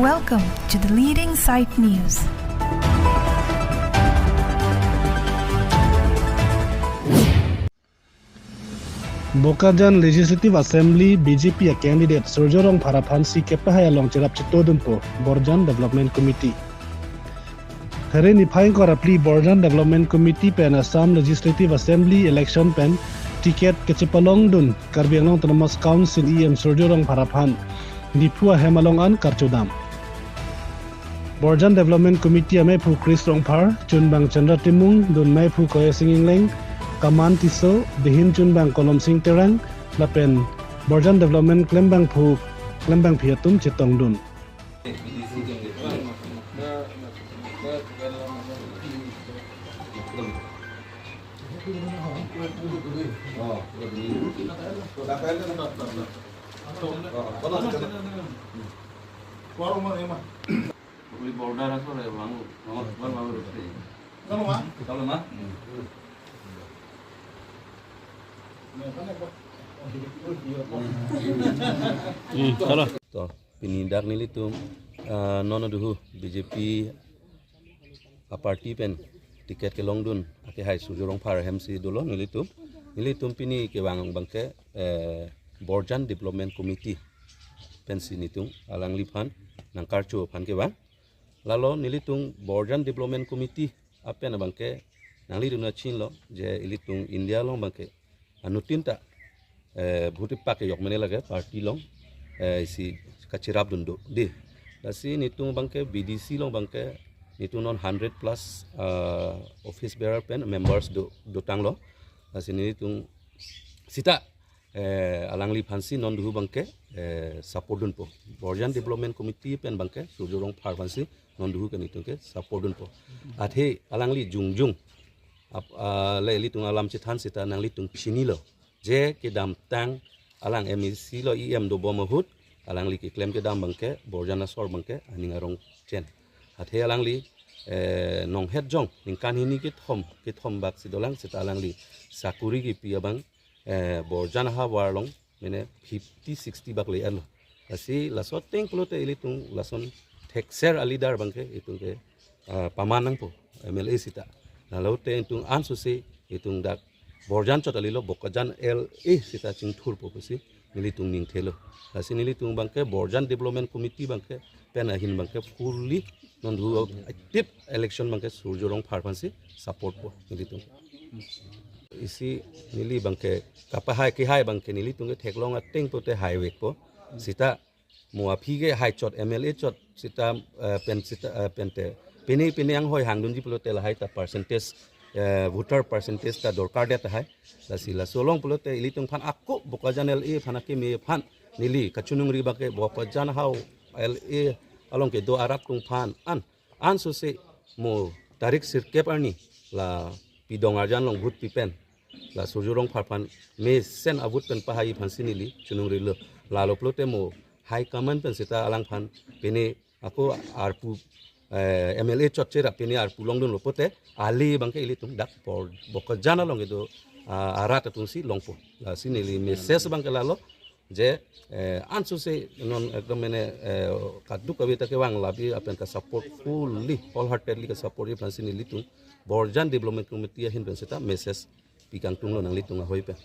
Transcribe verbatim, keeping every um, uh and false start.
Welcome to the leading site news. Bokajan Legislative Assembly B J P a candidate Surjya Rongphar aphansi kepahai along cherap chetodunpo Borjan Development Committee. Phere niphai ingkoi ra phli Borjan Development Committee pen Assam Legislative Assembly election pen ticket kachepalongdun Karbi Anglong Autonomous Council E M Surjya Rongphar aphan Diphu ahem along an karchodam. Borjan Development Committee ameiphu Chris Rongphar, chunbang Chandra Timung, dunmeiphu Koyasing Engleng, Kaman Tisso, dehin chunbang Kolomsing Terang, lapen Borjan Development klembangphu, klembangpi atum chetongdun. Border asore bangu, bangu, bangu, bangu. Kalau mah? Hmm, kalau. To, pini dak nelitum, ah, non aduhu B J P a party pen ticket kelongdun akehai Surjya Rongphar ahemsi dolo nelitum. Nelitum pini kevang abangke, eh, Borjan Development Committee pensi nelitum alangliphan nangkarcho aphan kevang. Lalo nelitum Borjan Development Committee apen abangke nanglitum nangchinilo je ilitum India along abangke anuttin ta, eh, bhuti pak yok mene lake party along, eh, isi kachirap dun do dei. Lasi nelitum abangke B D C along abangke nelitum non hundred plus, ah, office bearer pen members do, dotanglo. Lasi nelitum sita, eh, alangliphansi non duhu abangke, eh, support dunpo. Borjan Development Committee pen abangke Surjya Rongphar aphansi non duhu ke nelitum ke support dunpo. Athe alangli jongjong ap-, ah, le ilitum alam chethan sita nanglitum chinilo je kedamtang alang M A C lo, E M dobom ahut alangli keklem kedam abangke Borjan asor abangke aning arong chen. Athe alangli, eh, nonghet jong ningkan hini kethom, kethom bak si dolang sita alangli sakuri kipi abang, eh, Borjan ahavar along mene fifty sixty bak le-etlo. Lasi laso ateng pulote ilitum lason thekser a-leader abangke itum ke, ah, paman nangpo M L A sita. Lalo te itum ansose itum dak Borjan chot alilo Bokajan L A sita chingthurpo pusi nelitum ningthelo. Lasi nelitum abangke Borjan Development Committee abangke pen ahin abangke fully non duhu active election abangke Surjya Rongphar aphansi support po nelitum. Isi neli abangke kapahai kehai abangke nelitum ke theklong ateng pulote haivekpo. Sita mo aphi ke hai chot M L A chot sita, eh, pen sita, eh, pente pine pine anghoi hangdunji pulote lahai ta percentage, eh, voter percentage ta dorkar det tahai. Lasi laso along pulote ilitum aphan ako Bokajan L A aphan akeme aphan neli kachiningri abangke Bokajan hau L A along kedo arat atum aphan an ansose mo tarik sirkep arni la pidong arjan along vote pi pen la Surjya Rongphar aphan mesen a-vote pen pahai aphansi neli chiningrilo. Lalo pulote mo high command pen sita alangphan pine ako arpu, eh, M L A chot cherap pine arpu longdunlo pulote ale abangke ilitum dak Bor-, Bokajan along kedo, ah, arat atumsi longpo. Lasi neli message abangke lalo je, eh, ansose non ekdom mene, eh, kaduk kave ta kevang labi apen ka-support fully, wholeheartedly ka-support aphansi nelitum Borjan Development Committee ahin pen sita message pikangtunglo nanglitum ahoi pen.